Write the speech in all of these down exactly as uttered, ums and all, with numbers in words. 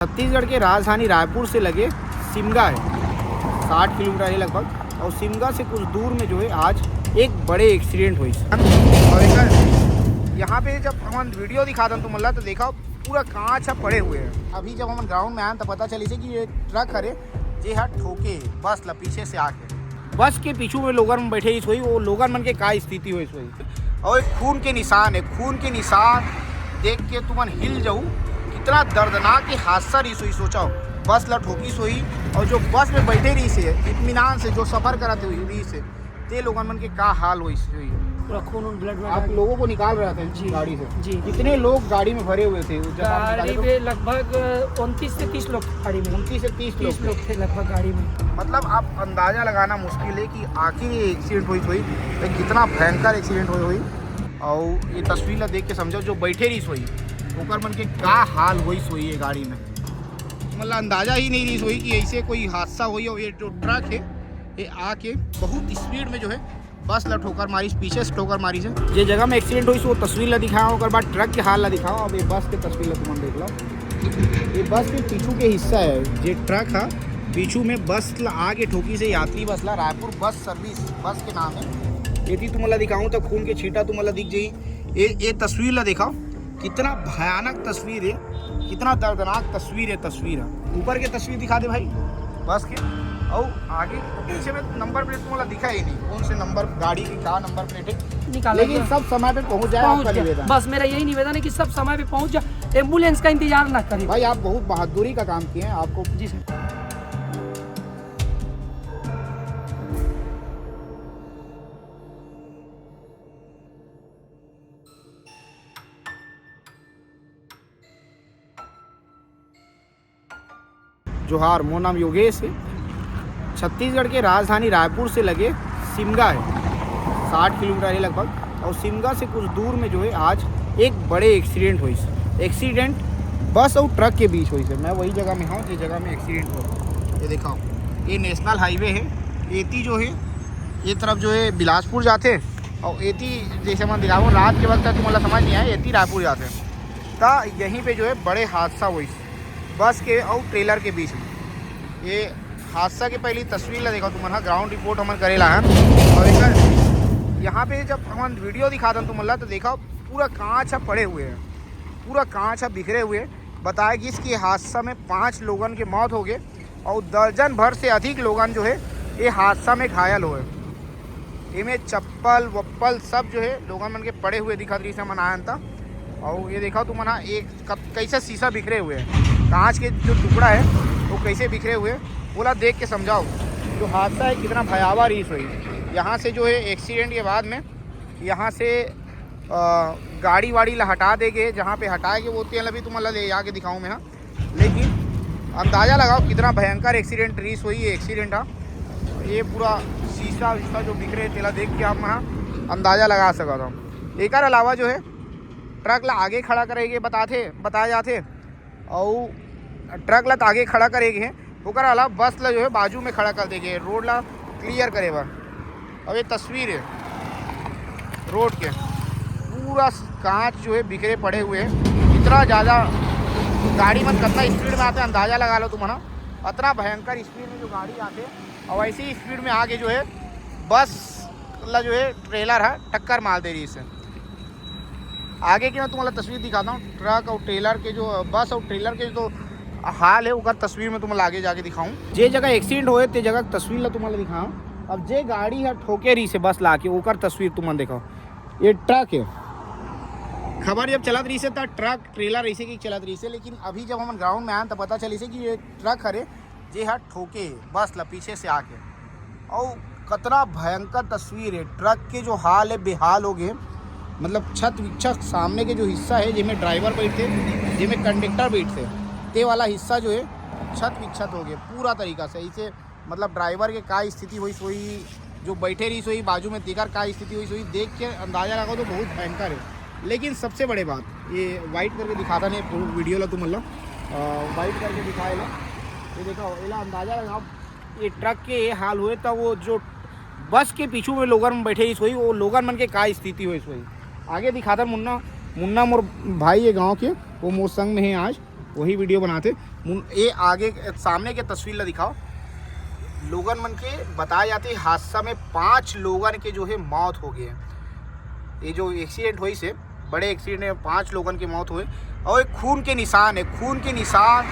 छत्तीसगढ़ के राजधानी रायपुर से लगे सिमगा है, साठ किलोमीटर है लगभग। और सिमगा से कुछ दूर में जो है आज एक बड़े एक्सीडेंट हुई। और एकर यहाँ पे जब हम वीडियो दिखाथन तुमन ला तो देखा पूरा कांच ह पड़े हुए हैं। अभी जब हम ग्राउंड में आए तो पता चली से कि ये ट्रक हरे जे हा ठोके बस ला पीछे से आके। बस के पीछू में लोगन बैठे रहिस होही, वो लोगन मन के का स्थिति होइस होही। और एक खून के निशान है, खून के निशान देख के तुमन हिल जाऊ। कितना दर्दनाक ये हादसा रहिस होही, सोचा हो, बस ला ठोकिस होही और जो बस में बैठे रहिस हे इत्मीनान से, जो सफर करत हुई रहिस हे, ते लोगन मन के का हाल होइस होही। पूरा खून उन ब्लड में आप डाल लोगों को निकाल रहे थे जी। गाड़ी से। जी। कितने लोग गाड़ी में भरे हुए थे जब आप निकाले गाड़ी तो? में लगभग उनतीस से तीस लोग गाड़ी में। उनतीस से तीस लोग तीस थे। लोग थे लगभग गाड़ी में। मतलब आप अंदाजा लगाना मुश्किल है कि आखिर ये एक्सीडेंट हुई हुई तो कितना भयंकर एक्सीडेंट हुई हुई। और ये तस्वीर ला देख के समझो जो बैठे रहिस होही ओकर मन के का हाल होइस होही ये गाड़ी में। मतलब अंदाजा ही नहीं रहिस होही कि ऐसे कोई हादसा होही। और ये जो ट्रक है ये आके बहुत स्पीड में जो है बस ला ठोकर मारिस, पीछे से ठोकर मारिस हे। जे जगह में एक्सीडेंट होइस वो तस्वीर ला दिखाओ, ओकर बाद ट्रक के हाल ला दिखाओ। अब ये बस के तस्वीर ला तुमन देख लो, ये बस के पीछू के हिस्सा है, जे ट्रक हा पीछू में बस ला आगे ठोकिस हे, यात्री बस ला, रायपुर बस सर्विस बस के नाम है। यदि तुमन ला दिखाऊं तो खून के छींटा तुमन ला दिख जाही। ये ये तस्वीर ला दिखाओ, कितना भयानक तस्वीर है, कितना दर्दनाक तस्वीर है। तस्वीर है, ऊपर के तस्वीर दिखा दे भाई बस के। और आगे पीछे में नंबर प्लेट तुमन ला दिखा ही नहीं, कौन से नंबर गाड़ी की का नंबर प्लेट है। निकाला लेकिन गया। सब समय पे पहुंच जाए, पहुंच आपका गया। निवेदन। बस मेरा यही निवेदन है कि सब समय पे पहुंच जाए, एम्बुलेंस का इंतजार ना करें। भाई आप बहुत बहादुरी का काम किए हैं, आपको जी सर। जोहार, मोर नाम योगेश है। छत्तीसगढ़ के राजधानी रायपुर से लगे सिमगा है, साठ किलोमीटर है लगभग। और सिमगा से कुछ दूर में जो है आज एक बड़े एक्सीडेंट हुई। एक्सीडेंट बस और ट्रक के बीच हुई है। मैं वही जगह में हूँ जिस जगह में एक्सीडेंट हुआ। ये देखा, ये नेशनल हाईवे है। एती जो है ये तरफ जो है बिलासपुर जाते और एती जैसे मैं दिखाऊँ रात के वक्त तुमला समझ नहीं आए, एती रायपुर जाते। तो यहीं पे जो है बड़े हादसा हुई बस के और ट्रेलर के बीच में। ये हादसा के पहली तस्वीर ला देखा तुमन हा, ग्राउंड रिपोर्ट हमन करे ला हन। और एकर यहाँ पे जब हमन वीडियो दिखाथन तुमन ला तो देखा पूरा कांच ह पड़े हुए हैं, पूरा कांच ह बिखरे हुए हैं। बताया गिस कि हादसा में पाँच लोगन के मौत हो गए और दर्जन भर से अधिक लोगन जो है ये हादसा में घायल हुए। एमे चप्पल वप्पल सब जो है लोगन मन के पड़े हुए दिखत रहिस हे, हमन आयन त। और ये देखा तुमन हा एक कत-, कैसे शीशा बिखरे हुए हैं, कांच के जो टुकड़ा है वो कैसे बिखरे हुए हैं, ओला देख के समझाओ जो हादसा है कितना भयावह रहिस होही। यहाँ से जो है एक्सीडेंट के बाद में यहाँ से अ, गाड़ी वाड़ी ला हटा दे गे, जहाँ पे हटाए गे वो तेला भी तुमन ला ले जाके दिखाऊँ मैं, हाँ। लेकिन अंदाजा लगाओ कितना भयंकर एक्सीडेंट रहिस होही ये एक्सीडेंट हा। ये पूरा शीशा वीशा जो बिखरे तेला देख के आप मन हा अंदाजा लगा सकत हो। एकर अलावा जो है ट्रक ला आगे खड़ा करे के बताथे, बताया जाथे, अउ ट्रक ला त आगे खड़ा करे गे हे, ओकर अलावा बस ला जो है बाजू में खड़ा कर दे गे हे, रोड ला क्लियर करे बर। अब ये तस्वीर है रोड के, पूरा कांच जो है बिखरे पड़े हुए हैं। इतना ज़्यादा गाड़ी मन कितना स्पीड में आते हैं, अंदाज़ा लगा लो तुमन हा। इतना भयंकर स्पीड में जो गाड़ी आते हैं और ऐसी स्पीड में आगे जो है बस ला जो है ट्रेलर हा टक्कर मार दे रहिस हे। आगे की मैं तुम्हाला तस्वीर दिखाता हूँ, ट्रक और ट्रेलर के जो, बस और ट्रेलर के जो हाल है ओकर तस्वीर मैं तुम्हाला आगे जाके दिखाऊँ। जे जगह एक्सीडेंट होए ते जगह के तस्वीर ला तुम्हाला दिखाऊँ। अब जे गाड़ी है ठोके रहिस हे बस ला के, ओकर तस्वीर तुमन देखो। ये ट्रक है, खबर जब चलत रहिस हे त ट्रक ट्रेलर ऐसे की चलत रहिस हे, लेकिन अभी जब हमन ग्राउंड में आए त पता चलिस हे कि ये ट्रक हरे जे हा ठोके बस ला पीछे से आके। और कतना भयंकर तस्वीर है, ट्रक के जो हाल है बेहाल हो गए। मतलब छत विच्छत सामने के जो हिस्सा है जेमे ड्राइवर बैठते, जेमे कंडक्टर बैठते, ते वाला हिस्सा जो है छत विच्छत हो गए पूरा तरीका से। इसे मतलब ड्राइवर के का स्थिति होइस होही, जो बैठे रहिस होही बाजू में तेकर का स्थिति होइस होही, देख के अंदाजा लगाओ तो बहुत भयंकर है। लेकिन सबसे बड़े बात ये वाइट करके दिखाता नहीं पूरा वीडियो ला तुमन ला, वाइट करके दिखाए ला। ये देखो एला अंदाजा लगाओ, ये ट्रक के ये हाल हुए त वो जो बस के पीछू में लोगन बैठे रहिस होही, वो लोगन मन के का स्थिति होइस होही। आगे दिखाता मुन्ना, मुन्ना मोर भाई है गाँव के, वो मोर संग में है आज, वही वीडियो बनाते। मुन-, ये आगे सामने के तस्वीर ला दिखाओ। लोगन मन के बताए जाथे, हादसा में पांच लोगन के जो है मौत हो गए। ये जो एक्सीडेंट होइस हे, बड़े एक्सीडेंट में पांच लोगन के मौत होए और एक खून के निशान है। खून के निशान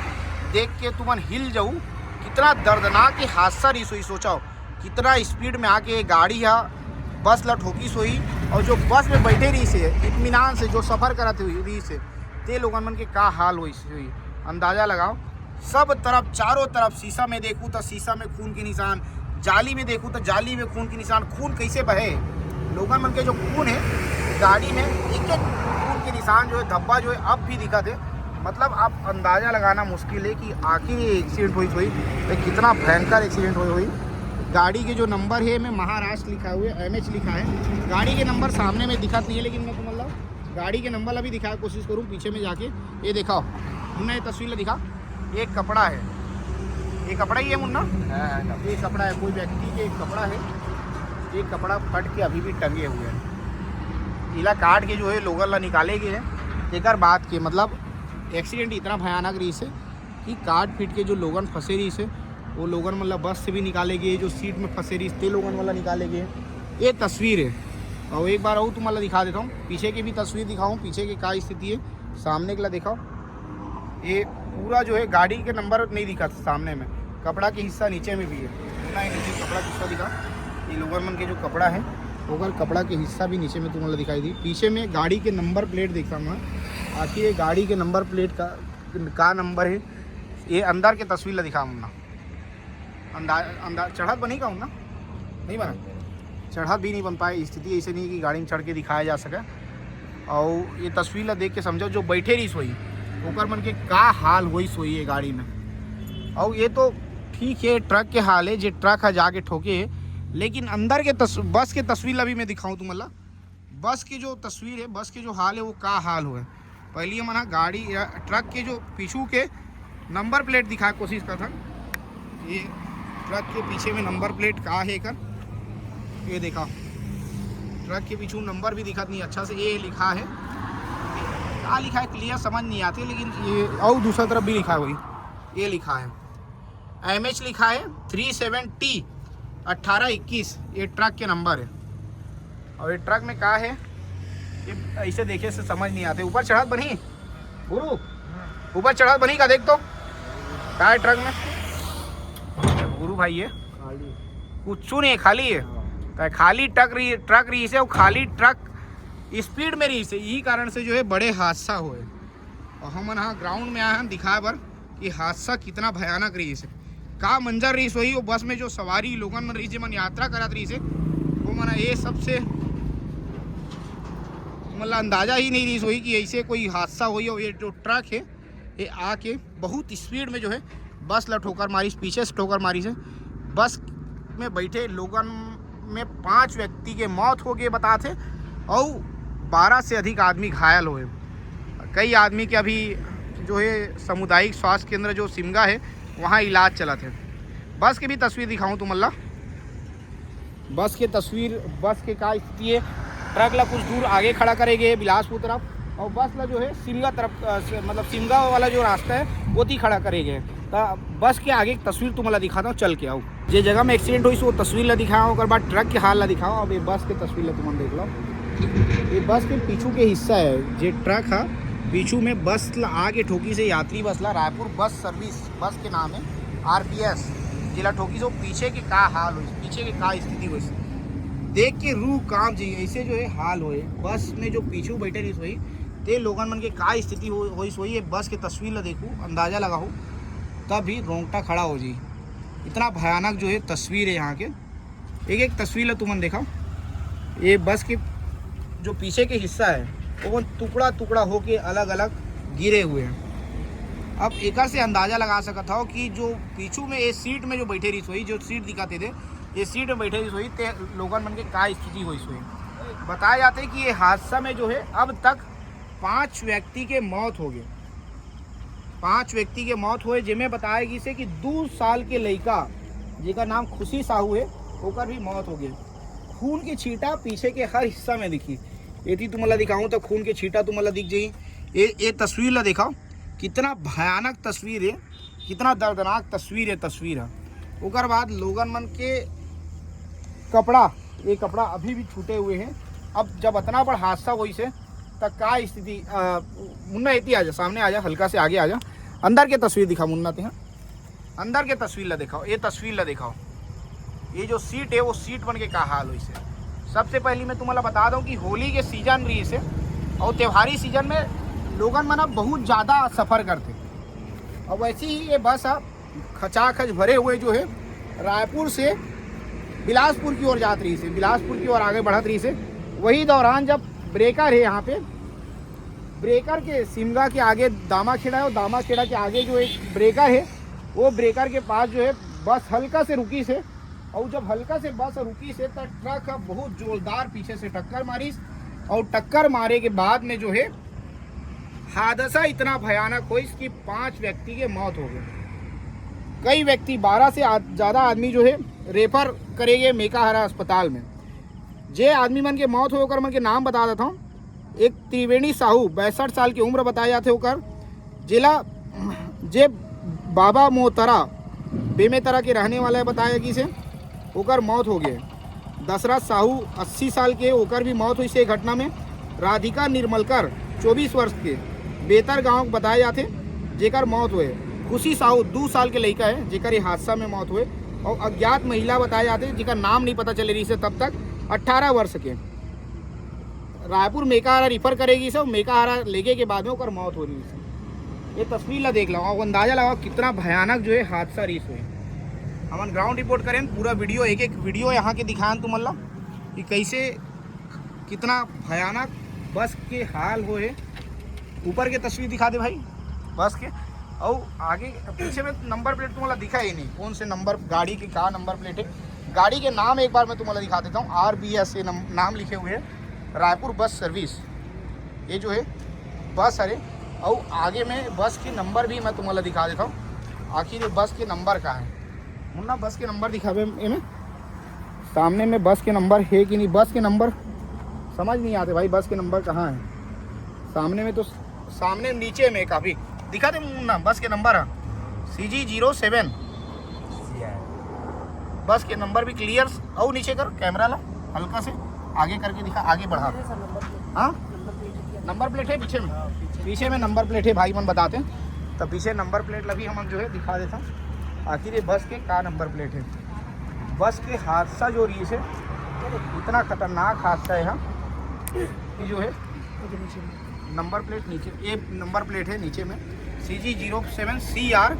देख के तुमन हिल जाऊ। कितना दर्दनाक ये हादसा रहिस होही, सोचव कितना स्पीड में आके ये गाड़ी हा बस ला ठोकिस होही और जो बस में बैठे रहिस हे, इत्मीनान से जो सफर करत हुई रहिस हे, ते लोगन मन के का हाल होइस होही, अंदाजा लगाओ। सब तरफ, चारों तरफ शीशा में देखू तो शीशा में खून के निशान, जाली में देखू तो जाली में खून के निशान। खून कैसे बहे? लोगन मन के जो खून है गाड़ी में, एक एक खून के निशान जो है, धब्बा जो है, अब भी दिखत है। मतलब आप अंदाजा लगाना मुश्किल है कि आखिर ये एक्सीडेंट होइस होही तो कितना भयंकर एक्सीडेंट होइस होही। गाड़ी के जो नंबर है, में महाराष्ट्र लिखा हुआ है, एमएच लिखा है। गाड़ी के नंबर सामने में दिखत नहीं है, लेकिन मैं तुमन ला गाड़ी के नंबर ला भी दिखाए कोशिश करूँ पीछे में जाके। ये दिखाओ, हमने ये तस्वीर ला दिखा, ये कपड़ा है, ये कपड़ा ही है मुन्ना, ये कपड़ा है, कोई व्यक्ति के कपड़ा है, ये कपड़ा फट के अभी भी टंगे हुए हैं। इला काट के जो है लोगन ला निकाले गए हैं। एकर बात के मतलब एक्सीडेंट इतना भयानक रहिस हे कि काट पीट के जो लोगन फंसे रहिस हे, वो लोगन मतलब बस से भी निकाले गए, जो सीट में फंसे रहिस ते लोगन वाला निकाले गए। ये तस्वीर है। और एक बार और तुम्हारा दिखा देता हूँ, पीछे की भी तस्वीर दिखाऊँ, पीछे की का स्थिति है, सामने के ला दिखाओ। ये पूरा जो है गाड़ी के नंबर नहीं दिखा सामने में, कपड़ा के हिस्सा नीचे में भी है, इतना ही नीचे कपड़ा के हिस्सा दिखा। ये लोगन मन के जो कपड़ा है, ओकर कपड़ा के हिस्सा भी नीचे में तुम्हारा दिखाई दी। पीछे में गाड़ी के नंबर प्लेट देखा मैं, आखिर ये गाड़ी के नंबर प्लेट का, का नंबर है। ये अंदर के तस्वीर ला दिखा मुन्ना। अंदाज, अंदाज चढ़त बनी का हूँ ना, नहीं बना, चढ़त भी नहीं बन पाए। स्थिति ऐसे नहीं कि गाड़ी में चढ़ के दिखाया जा सके। और ये तस्वीर ला देख के समझो, जो बैठे रहिस होही, ओकर मन के का हाल होइस होही ये गाड़ी में। और ये तो ठीक है, ट्रक के हाल है, जे ट्रक हा जाके ठोके है, लेकिन अंदर के तस-, बस के तस्वीर ला भी मैं दिखाऊँ तुमन ला। बस के जो तस्वीर है, बस के जो हाल है, वो का हाल होए। पहली हमन हा गाड़ी या ट्रक के जो पीछू के नंबर प्लेट दिखाए कोशिश करथन। ये ट्रक के पीछे में नंबर प्लेट का है एकर, ये देखा, ट्रक के पीछू नंबर भी दिखत नहीं अच्छा से। ये लिखा है, का लिखा है, क्लियर समझ नहीं आते, लेकिन ये और दूसरा तरफ भी लिखा है, वही ये लिखा है, एमएच लिखा है, थ्री सेवन टी अट्ठारह इक्कीस, ये ट्रक के नंबर है। और ये ट्रक में का है, ये ऐसे देखे से समझ नहीं आते। ऊपर चढ़त बनी गुरु, ऊपर चढ़त बनी का, देख तो का है ट्रक में गुरु भाई, ये कुछ नहीं है, खाली है। तो खाली ट्रक रही, ट्रक रहिस हे, वो खाली ट्रक स्पीड में रहिस हे, यही कारण से जो है बड़े हादसा होए। और हमन हा ग्राउंड में आए हैं दिखाए बर कि हादसा कितना भयानक रहिस हे, का मंजर रहिस होही। वो बस में जो सवारी लोगन मन रहिस, जेमन यात्रा करत रहिस हे, वो मन ये सबसे मतलब अंदाजा ही नहीं रहिस होही कि ऐसे कोई हादसा होही। और ये जो ट्रक है, ये आके बहुत स्पीड में जो है बस ला ठोकर मारिस, पीछे से ठोकर मारिस हे। बस में बैठे लोगन में पांच व्यक्ति के मौत हो गए बतात हे, और बारह से अधिक आदमी घायल हुए। कई आदमी के अभी जो है सामुदायिक स्वास्थ्य केंद्र जो सिमगा है, वहाँ इलाज चलत है। बस के भी तस्वीर दिखाऊँ तुमन ला, बस के तस्वीर, बस के का स्थिति है। ट्रक ला कुछ दूर आगे खड़ा करे गए बिलासपुर तरफ, और बस ला जो है सिमगा तरफ, अ, से, मतलब सिमगा वाला जो रास्ता है, ओती खड़ा करे गए। तो बस के आगे एक तस्वीर तुमन ला दिखाता हूँ, चल के आओ। जे जगह में एक्सीडेंट होइस, वो तस्वीर ला दिखाओ, ओकर बाद ट्रक के हाल ला दिखाओ। अब ये बस के तस्वीर ला तुमन देख लो, ये बस के पीछू के हिस्सा है, जे ट्रक हा पीछू में बस ला आगे ठोकिस हे, यात्री बस ला, रायपुर बस सर्विस बस के नाम है, आरबीएस, जेला ठोकिस हे, पीछे के का हाल होइस, पीछे के का स्थिति होइस, देख के रूह कांप जाई, ऐसे जो है हाल होए। बस में जो पीछू बैठे रहिस होही, ते लोगन मन के का स्थिति हो-, होइस होही, ये बस के तस्वीर ला देखू, अंदाजा लगाहू, तब भी रोंगटा खड़ा हो जाई। इतना भयानक जो है तस्वीर है यहाँ के। एक एक तस्वीर ला तुमन देखा, ये बस के जो पीछे के हिस्सा है, वो टुकड़ा टुकड़ा होके अलग अलग गिरे हुए हैं। अब एकर से अंदाजा लगा सकत हो कि जो पीछू में ये सीट में जो बैठे रहिस होही, जो सीट दिखाते थे, ये सीट में बैठे रहिस होही, ते लोगन मन के का स्थिति होइस होही। बताया जाते कि ये हादसा में जो है अब तक पांच व्यक्ति के मौत हो गए, पांच व्यक्ति के मौत होए, जेमे बताया गइस हे कि दू साल के लइका, जेकर नाम खुशी साहू है, ओकर भी मौत हो गए। खून के छींटा पीछे के हर हिस्सा में दिखी। यदि तुमन ला दिखाऊं तो खून के छींटा तुमन ला दिख जाई। ये, ये तस्वीर ला देखा, कितना भयानक तस्वीर है। कितना दर्दनाक तस्वीर है, तस्वीर है। ओकर बाद लोगन मन के कपड़ा, ये कपड़ा अभी भी छूटे हुए हैं। अब जब इतना बड़ा हादसा होइस हे, त का स्थिति? अ, मुन्ना, एती आ जा, सामने आ जा, हल्का से आगे आ जा। अंदर के तस्वीर दिखा मुन्ना, तेहा अंदर के तस्वीर ला दिखाओ, ये तस्वीर ला दिखाओ। ये जो सीट है, वो सीट मन के का हाल होइस हे। सबसे पहली मैं तुम्हाला बता दूं कि होली के सीजन रहिस हे और त्योहारी सीजन में लोगन मन अब बहुत ज़्यादा सफ़र करथे। और वैसे ही ये बस अब खचाखच भरे हुए जो है रायपुर से बिलासपुर की ओर जात रहिस हे, बिलासपुर की ओर आगे बढ़त रहिस हे। वही दौरान जब ब्रेकर है यहाँ पे, ब्रेकर के सिमगा के आगे दामाखेड़ा है और दामाखेड़ा के आगे जो एक ब्रेकर है, वो ब्रेकर के पास जो है बस हल्का से रुकिस हे। और जब हल्का से बस रुकिस हे त ट्रक ह बहुत जोरदार पीछे से टक्कर मारिस और टक्कर मारे के बाद में जो है हादसा इतना भयानक होइस कि पांच व्यक्ति के मौत हो गए। कई व्यक्ति, बारह से आ-, ज़्यादा आदमी जो है रेफर करे गए मेकाहारा अस्पताल में। जे आदमी मन के मौत होए ओकर मन के नाम बता देता हूँ। एक त्रिवेणी साहू, बैसठ साल की उम्र बताए जाते ओकर, जेला, जे बाबा मोतरा बेमेतरा के रहने वाला है बताया कि से ओकर मौत हो गए। दशरथ साहू अस्सी साल के, ओकर भी मौत होइस हे घटना में। राधिका निर्मलकर चौबीस वर्ष के बेतर गांव के बताए जाते जेकर मौत होए। खुशी साहू दो साल के लड़का है जेकर ये हादसा में मौत होए। और अज्ञात महिला बताए जाते जेकर नाम नहीं पता चले रहिस हे तब तक, अट्ठारह वर्ष के। रायपुर मेकाहारा रिफर करे गइस हे, मेकाहारा लेगे के बाद में ओकर मौत हो रहिस हे। ये तस्वीर ला देख लो, आप अंदाजा लगाओ कितना भयानक जो है हादसा रहिस हे। हमन ग्राउंड रिपोर्ट करेन, पूरा वीडियो, एक एक वीडियो यहाँ के दिखाएन तुमन ला कि कैसे, कितना भयानक बस के हाल होए हे। ऊपर के तस्वीर दिखा दे भाई बस के। और आगे पीछे में नंबर प्लेट तुम्हाला दिखा ही नहीं, कौन से नंबर, गाड़ी के का नंबर प्लेट है। गाड़ी के नाम एक बार मैं तुम्हाला दिखा देता हूँ, आर बी एस ये नम-, नाम लिखे हुए हैं, रायपुर बस सर्विस। ये जो है बस हरे, और आगे में बस के नंबर भी मैं तुम्हाला दिखा देता हूँ, आखिर ये बस के नंबर का है। मुन्ना, बस के नंबर दिखावे एमे, सामने में बस के नंबर है कि नहीं, बस के नंबर समझ नहीं आते भाई, बस के नंबर कहाँ है? सामने में तो, सामने नीचे में काफ़ी दिखा दे मुन्ना, बस के नंबर है सी जी जीरो सेवन। बस के नंबर भी क्लियर, और नीचे कर कैमरा ला, हल्का से आगे करके दिखा, आगे बढ़ा। हाँ, नंबर प्लेट है पीछे में, पीछे में नंबर प्लेट है, भाई मन बताते हैं। तो पीछे नंबर प्लेट ला भी हम जो है दिखा देता हूँ, आखिर ये बस के का नंबर प्लेट है। बस के हादसा जो रहिस हे, इतना खतरनाक हादसा है यहाँ कि जो है नंबर प्लेट नीचे, ये नंबर प्लेट है नीचे में, C G zero seven C R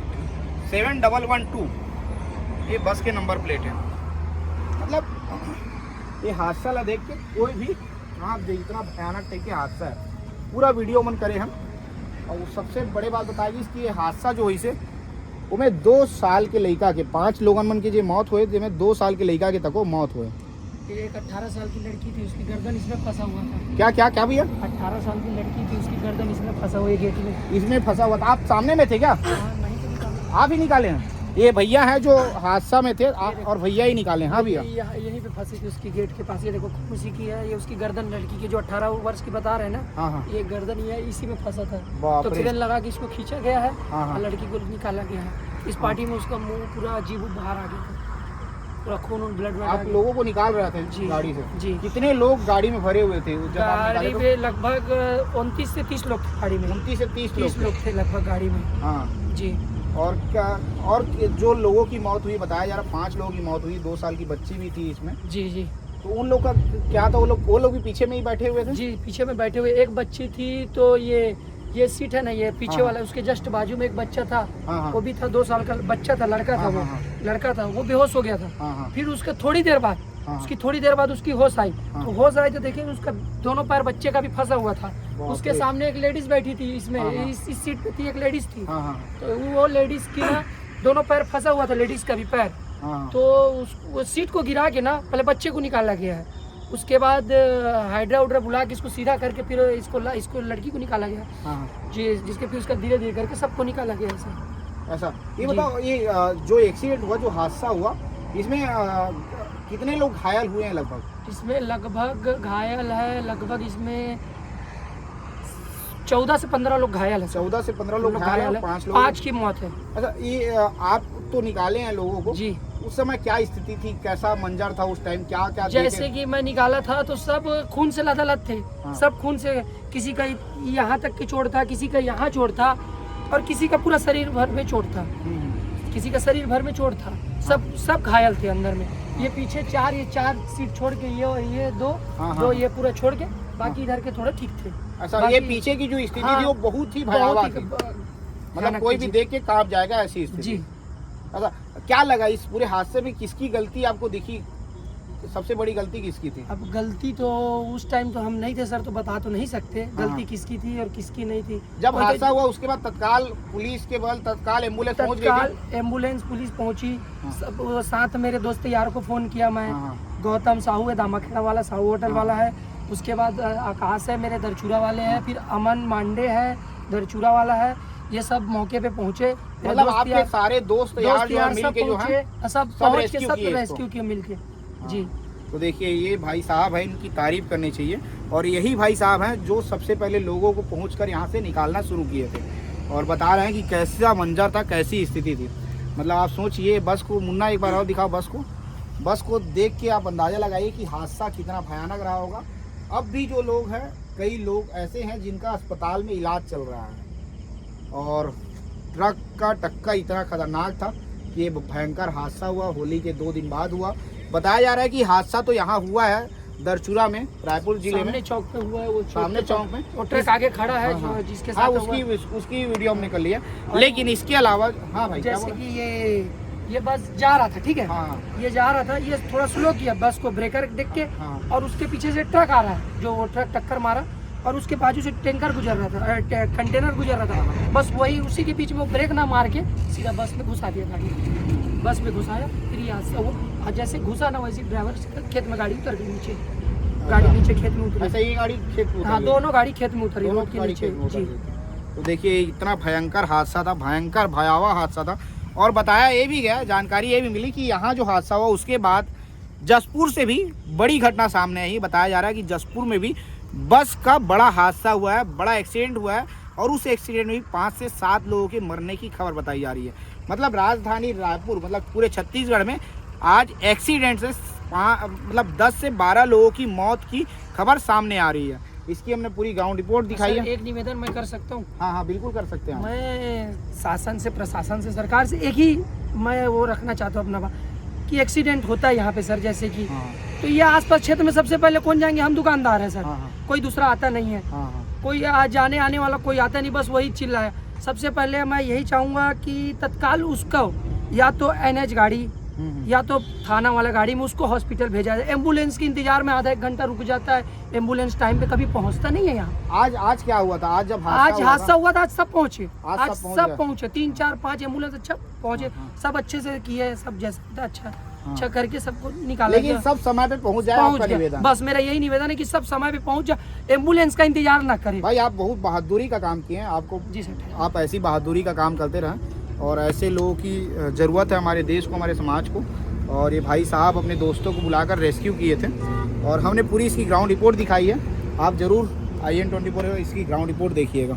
seven double one two, ये बस के नंबर प्लेट है। मतलब, ये हादसा ला देख के कोई भी, आप देख, इतना भयानक टाइप के हादसा है, पूरा वीडियो मन करे हम। और सबसे बड़े बात बताएगी इसकी, ये हादसा जो होइस हे, ओमे दो साल के लइका के, पांच लोगन मन के जे मौत होए, जेमे दो साल के लइका के तको मौत होए। एक अठारह साल की लड़की थी, उसकी गर्दन इसमें फंसा हुआ था। क्या, क्या, क्या भैया? अठारह साल की लड़की थी, उसकी गर्दन इसमें फंसा हुआ है गेट में। इसमें फंसा हुआ था, आप सामने में थे क्या? हाँ, नहीं तो निकाल। आप ही निकाले हैं? ये भैया हैं जो हादसा में थे, आ, और भैया ही निकाले हैं। हाँ भैया, ये यहाँ, यहीं पे फंसी थी उसकी गेट के पास। ये देखो, खून उसी की है, ये उसकी गर्दन लड़की की, जो अठारह वर्ष की बता रहे हैं ना, हाँ, हाँ। ये गर्दन ये है, इसी में फंसा था। बाप तो रे। क्रेन लगा के इसको खींचा गया है हाँ, हाँ। और लड़की को निकाला गया है। इस पार्टी में उसका मुंह पूरा अजीब बाहर आ गया था, पूरा खून वून, ब्लड व्लड आ आप गया। लोगों को निकाल रहे थे जी, गाड़ी से? जी। कितने लोग गाड़ी में भरे हुए थे जब आप निकाले गाड़ी तो? में लगभग उनतीस से तीस लोग थे गाड़ी में। उनतीस से तीस तीस लोग लोग थे लगभग गाड़ी में। हाँ। जी। और क्या, और जो लोगों की मौत हुई, बताया जा रहा पांच लोगों की मौत हुई, दो साल की बच्ची भी थी इसमें, जी, जी। तो उन लोग का क्या था? वो लोग, वो लोग भी पीछे में ही बैठे हुए थे? जी, पीछे में बैठे हुए। एक बच्ची थी, तो ये, ये सीट है ना, ये पीछे हाँ। वाला, उसके जस्ट बाजू में एक बच्चा था। हाँ, हाँ। वो भी था, दो साल का बच्चा था, लड़का था हाँ, वो। हाँ, हाँ। लड़का था, वो बेहोश हो गया था। हाँ, हाँ। फिर उसके थोड़ी देर बाद, हाँ, हाँ। उसकी थोड़ी देर बाद उसकी होश आई। हाँ। तो होश आई तो देखिए, उसका दोनों पैर बच्चे का भी फंसा हुआ था। बाप उसके रे। सामने एक लेडीज बैठी थी इसमें, हाँ, हाँ। इस, इस सीट पे थी एक लेडीज थी। हाँ, हाँ। तो वो लेडीज की ना दोनों पैर फंसा हुआ था, लेडीज का भी पैर। हाँ। तो उस, वो सीट को गिरा के ना पहले बच्चे को निकाला गया है। उसके बाद अ, हाइड्रा उड्रा बुला के इसको सीधा करके फिर इसको ला, इसको लड़की को निकाला गया। हाँ, हाँ। जी, जिसके फिर उसका धीरे धीरे करके सबको निकाला गया है सर। ऐसा, ये जी। बताओ, ये अ, जो एक्सीडेंट हुआ, जो हादसा हुआ, इसमें अ, कितने लोग घायल हुए हैं लगभग? इसमें लगभग घायल है, लगभग इसमें चौदह से पंद्रह लोग घायल हैं सर। चौदह से पंद्रह लोग लोग घायल घायल हैं, हैं। पांच लोग। पांच की मौत है। अच्छा, ये अ, आप तो निकाले हैं लोगों को। जी। उस समय क्या स्थिति थी, कैसा मंजर था उस टाइम, क्या क्या देखे? जैसे कि मैं निकाला था तो सब खून से लथालथ थे। हाँ। सब खून से, किसी का यहाँ तक के चोट था, किसी का यहाँ चोट था, और किसी का पूरा शरीर भर में चोट था। हम्म। किसी का शरीर भर में चोट था। सब सब घायल थे अंदर में। ये पीछे चार, ये चार सीट छोड़ के, ये ये दो हाँ, दो हाँ। ये पूरा छोड़ के बाकी इधर के थोड़े ठीक थे। अच्छा, बाकी ये पीछे की जो स्थिति हाँ, थी, वो बहुत ही बहुत भयावह ही थी। ब- मतलब, भयानक कोई थी, भी जी। देख के कांप जाएगा ऐसी स्थिति। जी। अच्छा, क्या लगा इस पूरे हादसे में, किसकी गलती आपको दिखी, सबसे बड़ी गलती किसकी थी? अब गलती तो उस टाइम तो हम नहीं थे सर, तो बता तो नहीं सकते गलती हाँ। किसकी थी और किसकी नहीं थी। जब वो तो हादसा हुआ, उसके बाद तत्काल पुलिस के बल, तत्काल एम्बुलेंस पहुंच गई तत्काल थी? एम्बुलेंस, पुलिस पहुंची। हाँ। सब, वो साथ मेरे दोस्त यार को फ़ोन किया मैं। हाँ, हाँ। गौतम साहू है, दामाखेड़ा वाला, साहू होटल हाँ। वाला है। उसके बाद अ, आकाश है, मेरे दरचूरा वाले हैं। फिर अमन मांडे है, दरचूरा वाला है। ये सब मौके पे पहुंचे। मेरे मतलब, दोस्त आपके यार- सारे दोस्त यार दोस्त जो है, यार मिल सब के जो है, पहुंचे, सब सब पहुंच के रेस्क्यू सब किए इसको। रेस्क्यू किए मिलके। हाँ। जी। तो देखिए, ये भाई साहब हैं, इनकी तारीफ करनी चाहिए। और यही भाई साहब हैं जो सबसे पहले लोगों को पहुंचकर यहाँ से निकालना शुरू किए थे और बता रहे हैं कि कैसा मंजर था, कैसी स्थिति थी। मतलब, आप सोचिए, बस को, मुन्ना, एक बार और दिखाओ बस को। बस को देख के आप अंदाज़ा लगाइए कि हादसा कितना भयानक रहा होगा। अब भी जो लोग हैं, कई लोग ऐसे हैं जिनका अस्पताल में इलाज चल रहा है। और ट्रक का टक्कर इतना खतरनाक था कि ये भयंकर हादसा हुआ, होली के दो दिन बाद हुआ। बताया जा रहा है कि हादसा तो यहाँ हुआ है दरचूरा में, रायपुर जिले सामने में, चौक पे हुआ है वो चौक सामने पे। चौक में। वो ट्रक आगे खड़ा है हाँ, जो हाँ। जिसके हाँ, साथ उसकी हुआ। उसकी वीडियो हमने कर लिया। लेकिन इसके अलावा, हाँ भाई, क्या जैसे बोला? कि ये ये बस जा रहा था, ठीक है। हाँ। ये जा रहा था, ये थोड़ा स्लो किया बस को, ब्रेकर देख के। हाँ। और उसके पीछे से ट्रक आ रहा है, जो वो ट्रक टक्कर मारा और उसके बाजू से टैंकर गुजर रहा था, अ, टे- कंटेनर गुजर रहा था। बस वही, उसी के बीच में वो ब्रेक ना मार के सीधा बस में घुसा दिया गाड़ी। बस में घुसाया, फिर यहाँ से वो, और जैसे घुसा ना, वैसे ड्राइवर खेत में गाड़ी उतर गई नीचे। गाड़ी नीचे खेत में उतरी। अच्छा, ये गाड़ी खेत में उतर हाँ, गई। दोनों गाड़ी खेत में उतरी, दोनों रोड के गाड़ी नीचे। खेत में उतर जी। गई। तो देखिए, इतना भयंकर हादसा था, भयंकर भयावह हादसा था। और बताया ये भी गया, जानकारी ये भी मिली कि यहाँ जो हादसा हुआ, उसके बाद जसपुर से भी बड़ी घटना सामने आई। बताया जा रहा है कि जसपुर में भी बस का बड़ा हादसा हुआ है, बड़ा एक्सीडेंट हुआ है और उस एक्सीडेंट में भी पाँच से सात लोगों के मरने की खबर बताई जा रही है। मतलब, राजधानी रायपुर, मतलब, पूरे छत्तीसगढ़ में आज एक्सीडेंट से पा- मतलब, दस से बारह लोगों की मौत की खबर सामने आ रही है। इसकी हमने पूरी ग्राउंड रिपोर्ट दिखाई सर, है। एक निवेदन मैं कर सकता हूँ? हाँ, हाँ, बिल्कुल कर सकते हैं आप। मैं शासन से, प्रशासन से, सरकार से एक ही मैं वो रखना चाहता हूँ अपना बात कि एक्सीडेंट होता है यहाँ पे सर, जैसे कि हाँ। तो ये आसपास क्षेत्र में सबसे पहले कौन जाएंगे? हम दुकानदार हैं सर। हाँ, हाँ। कोई दूसरा आता नहीं है। हाँ, हाँ। कोई आ, जाने आने वाला कोई आता नहीं, बस वही चिल्लाया। सबसे पहले मैं यही चाहूँगा कि तत्काल उसको या तो एनएच गाड़ी हम्म, हम्म। या तो थाना वाला गाड़ी में उसको हॉस्पिटल भेजा जाए। एम्बुलेंस के इंतजार में आधा एक घंटा रुक जाता है, एम्बुलेंस टाइम पे कभी पहुँचता नहीं है यहाँ। आज आज क्या हुआ था? आज जब हादसा आज हुआ हादसा था, हुआ था, आज सब पहुँचे। आज आज सब पहुँच सब गए। पहुँचे, तीन, चार, पाँच एम्बुलेंस अच्छा पहुँचे। हाँ, हाँ। सब अच्छे से किए, सब जैसा था अच्छा हाँ। अच्छा करके सबको निकाला लेकिन गया। सब समय पे पहुंच जाए, पहुँच आपका गया। निवेदन। बस मेरा यही निवेदन है कि सब समय पे पहुँच जाए, एम्बुलेंस का इंतजार ना करें। भाई, आप बहुत बहादुरी का काम किए हैं, आपको जी सर। आप ऐसी बहादुरी का काम करते रहें और ऐसे लोगों की अ, ज़रूरत है हमारे देश को, हमारे समाज को। और ये भाई साहब अपने दोस्तों को बुलाकर रेस्क्यू किए थे और हमने पूरी इसकी ग्राउंड रिपोर्ट दिखाई है। आप ज़रूर आई एन ट्वेंटी फोर इसकी ग्राउंड रिपोर्ट देखिएगा।